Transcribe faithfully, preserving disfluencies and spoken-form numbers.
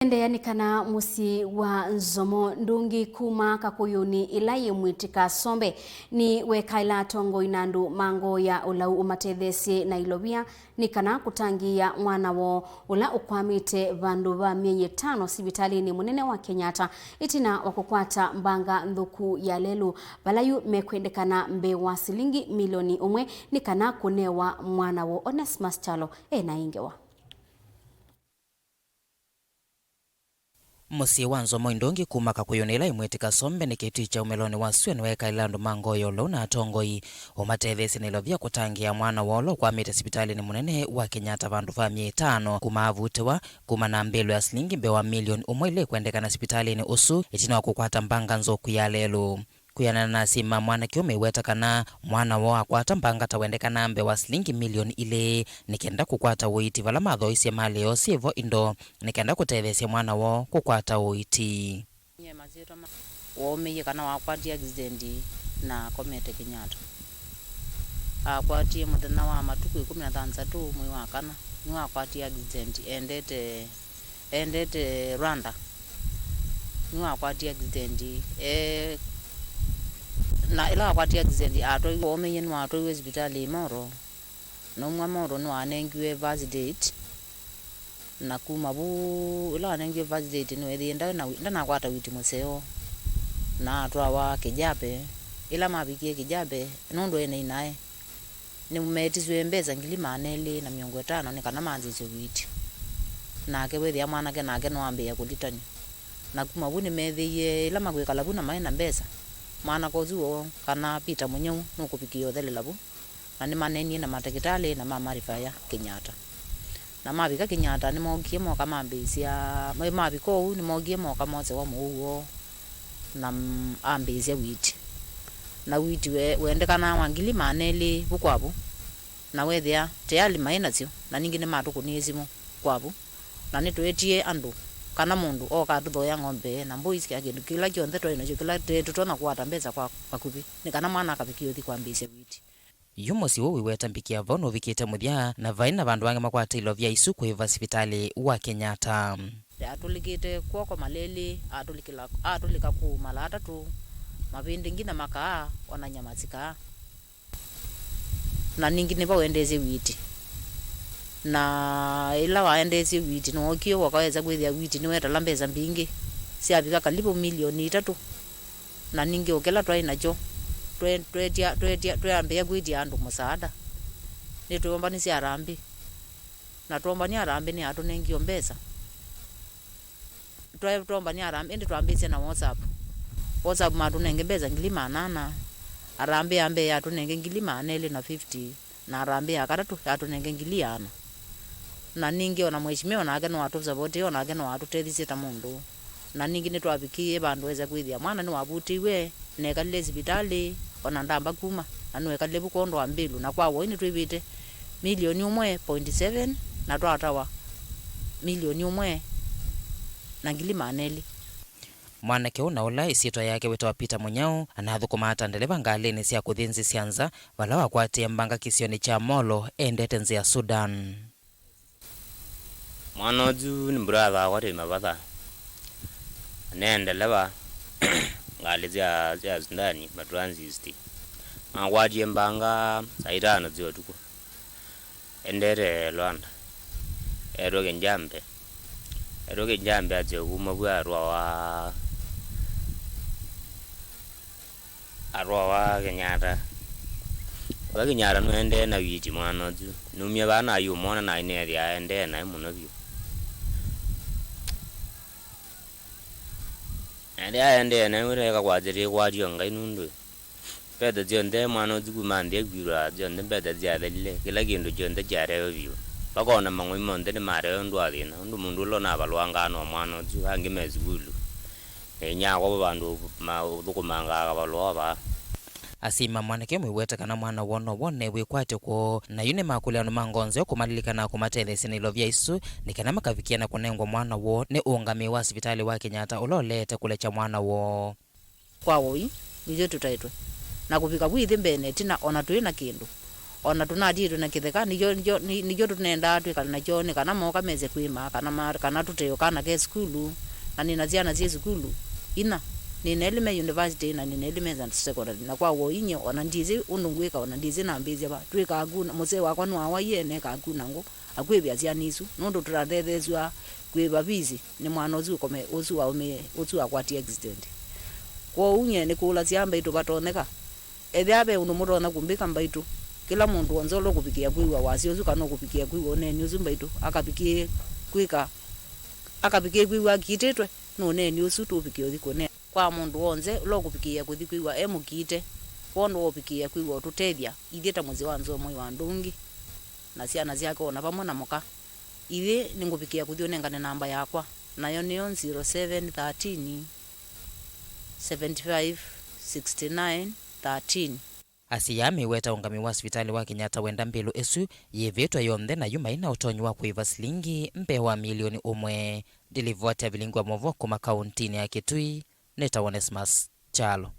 Endeea nĩ kana mũsyĩ wa Nzomo Ndungi kuma Kakũyũnĩ ĩla yĩ Mwĩtĩka Sombe nĩwekaĩla atongoi na andũ ma ngoo ya ũlau ũmatetheesye na ilovia nĩ kana kũtangĩĩa mwana woo ũla ũkwamĩte vandũ va myei ĩtano sivitalĩnĩ mũnene wa Kenyatta ĩtina wa kũkwata mbanga nthũku ya lelũ, vala yu mekwendekana mbee wa silingi milioni ũmwe nĩ kana kũnewa mwana woo. Onesmus Kyalo e na ĩ ngewa. Mũsyĩ wa Nzomo Ndungi kuma Kakũyũnĩ ĩla ĩ Mwĩtĩka Sombe nĩ kĩtui kya ũmelonĩ wa sua nĩwekaĩla andũ ma ngoo ya ũlau na atongoi ũmatetheesye na ilovia kũtangĩĩa mwana woo ũla ũkwamĩte sivitalĩnĩ mũnene wa Kenyatta vandũ va myei ĩtano kuma avutĩwa, kuma na mbĩlũ ya silingi mbee wa milioni ũmwe ĩla ĩkwendekana sivitalĩnĩ ũsu ĩtina wa kũkwata mbanga nzũku ya lelũ. Kwĩanana na asyai ma mwanake ũũ meweta kana mwana woo akwata mbanga ta wendekanaa mbee wa silingi milioni ilĩ nĩ kenda kũkwata ũiiti vala mathoisye malĩ yoo syĩvo indo nĩ kenda kũtetheesya mwana woo kũkwata ũiiti. Nye masyĩtwa ma- Waũmĩie kana wakwatie accident na akomete Kenyatta. Akwatie mũthenya wa matukũ ĩkũmi na thanthatũ mwei wa kana, nĩwakwatie accident endete endete Rwanda. Nĩwakwatie accident. E, na ĩla wakwatie accident atwaiwe, waũmĩie nĩwatwaiwe sivitalĩ Moro. Naumwa Moro nĩwanengiwe first aid. Na kuma vu, ĩla wanengiwe first aid nĩweethĩie nda-, na-, ndanakwata witi mũseo. Na atwawa Kijape. Ĩla mavikie Kijape, nũndũ ene inae, nĩmetisw'e mbesa ngili maana elĩ na mĩongo ĩtano nĩ kana manzĩsye witi. Nake wĩthĩa mwanake nake nĩwambĩĩa kũlitanw'a. Na kuma vu nĩmeethĩie ĩla makwĩkala vu na maĩ na mbesa, mwanake ũsu woo kana Peter Mũnyau nũkũvikĩĩa ũthelela vu. Na nĩmaneenie na matakĩtalĩ na mamarifaya Kenyatta. Na mavika Kenyatta, nĩmookie moka mambĩĩsya, ma-, mavika ũu, nĩmookie moka mosewa mũwau woo, na, mm, ambĩĩsya witi. Na witi we-, wendekanaa wa ngili maana elĩ vu kwa vu, na weethĩa tayarĩ maĩ nasyo, na ningĩ nĩmatũkũnĩe simũ kwa vu. Na nĩtweetie andũ kana mũndũ ooka atũthoea ng'ombe na mbũi, kĩla kĩndũ kĩla kyonthe twaĩ nakyo, kĩla tũtonya kũkwata mbesa kwa vakuvĩ, nĩ kana mwana akavikĩe ũthi kwambĩĩsya witi. Yu mũsyĩ ũũ wĩweta Mbikia Vau nũvikĩte mũthya, na vai na vandũ angĩ makwata ilovia isu kũĩva sivitalĩ wa Kenyatta. Atũlĩkĩte kw'oko malelĩ, atũlĩkĩla, atũlĩka kũu mala atatũ, mavĩndĩ nginya makaa, ona nyama sikaa. Na ningĩ nĩvo wendeesye witi. Na ĩla waendeesye witi, nĩwookie wokaweza kwĩthĩa witi nĩwetala mbesa mbingĩ, syavika kalivu milioni itatũ. Na ningĩ o kĩla twaĩ nakyo, twe-, twetia, twetia, twambĩĩa kwĩtya andũ mũsaada. Nĩtwoombanisye harambee. Na twombanie harambee nĩatũnengie o mbesa. Twa-, twombanie harambee, ĩndĩ twambĩĩsye na WhatsApp. WhatsApp matũnenge mbesa ngili maana ana. Harambee ya mbee yatũnenge ngili maana elĩ na fifty. Na harambee ya katatũ yatũnenge ngili ĩana. Na ningĩ ona mheshimiwa nake no atũsavotĩe, onake no atũtethisye ta mũndũ. Na ningĩ nĩtwavikĩie vandũ wesa kwĩthĩa mwana nĩwavutĩiwe, na ekalile sivitalĩ, ona ndamba kuma, na nĩwekalile vu kwondũ wa mbĩlũ, na kwa woi nĩtwĩvĩte milioni ũmwe point seven, na twatawa milioni ũmwe na ngili maana elĩ. Mwanake ũũ na ũla ĩsyĩtwa yake wĩtawa Peter Mũnyau anathũkũmaa ta ndeleva ngalĩnĩ sya kũthi nzĩ sya nza, vala wakwatie mbanga kĩsionĩ kya Molo endete nzĩ ya Sudan. Mwana ũsu nĩ brother wakwa twĩ mavatha. Nĩ ndeleva ngalĩ sya, sya Sudani, Matransit. Nakwatie mbanga saa itano sya ũtukũ. Endete Luanda. Etwe Kĩnjambe. Etwe Kĩnjambe atye kuma vu atwawa, atwawa Kenyatta. Kwa Kenyatta nũendee na witi mwana ũsu. Numie vaa nayũmwona na nĩneethĩa aendee naĩ mũno vyũ. Na ĩndĩ aendee naĩ wĩra ĩkakwatĩtĩe kwatio Ngai nũndũ mbesa syonthe mwana ũsu kuma nthĩ akw'ĩrwa syonthe mbesa syathelile, kĩla kĩndũ kyonthe kyatewe vyũ. Mpaka ona mang'oi monthe nĩmatewe ũndũ wa thĩna, ũndũ mũndũ ũla ũnavalũangaa no mwana ũsu, angĩ me sukulu. Na inyia akwa vo vandũ ma-, ũthũkũmangaa akavalũa vaa. Asyai ma mwanake meweta kana mwana woo no wone wĩkwatyo kwoo, na yu nĩmakũlya andũ ma ngoo nzeo kũmalilikana kũmatetheesya na ilovia isu, nĩ kana makavikĩa na kũnengwa mwana woo nĩ ũũngamĩi wa sivitalĩ wa Kenyatta ũla ũleete kũlekya mwana woo. Kwa woi, nithyĩ tũtaĩtwe na kũvika vu ĩthyĩ mbeenĩ ĩtina, o na tũĩ na kĩndũ. O na tũnatiĩtwe na kĩtheka, nĩkyo, nĩkyo, nĩ- nĩkyo tũnendaa twĩkale nakyo, nĩ kana mooka mese kwĩmaa, kana ma- kana tũteo kana ke sukulu, na nĩ na syana syĩ sukulu inya, nĩ na elĩ me university, na nĩ na elĩ me secondary, na kwa woo inyie, o na ndyĩsĩ ũndũ ngwĩka, o na ndyĩsĩ nambĩĩsya va. Twĩkaa kuna, mũsee wakwa nĩwawaie, nekaa kuna ngũ, akwĩvĩa syana isu, nũndũ tũtathetheesw'a kwĩva visi nĩ mwana ũsu ũkome, ũsu waũmĩe, ũsu wakwatie accident. Kwoou nyie nĩkũlasya mbaitũ vatonyeka. Ethĩwa ve ũndũ mũtonya kũmbĩka mbaitũ, kĩla mũndũ w'onthe ũla ũkũvikĩĩa kwĩw'a wasya ũsu kana ũkũvikĩĩa kwĩw'a ũneeni ũsu mbaitũ, akavikĩĩe kwĩka, akavikĩĩe kwĩw'a akiitĩtwe nĩ ũneeni ũsu tũũvikĩe ũthi kũnea. Kwa mũndũ w'onthe ũla ũkũvikĩĩa kũthi kwĩw'a e mũkiite, kwondũ wa ũvikĩĩa kwĩw'a ũtũtethya ithyĩ ta mũsyĩ wa Nzomoi wa Ndũngi na syana syake o na vamwe na mũka. Ithyĩ nĩngũvikĩĩa kũthi ũnengane namba yakwa, nayo nĩyo zero seven thirteen, seventy-five, sixty-nine, thirteen. Asyai aa meweta ũngami wa sivitalĩ wa Kenyatta wenda mbĩlũ ĩsu yĩvĩtwe yonthe, na yu mai na ũtonyi wa kũĩva silingi mbee wa milioni ũmwe. Ndilivoti ya vilingi wa movoo kuma kauntinĩ ya Kitui, nĩtawa Onesmus Kyalo.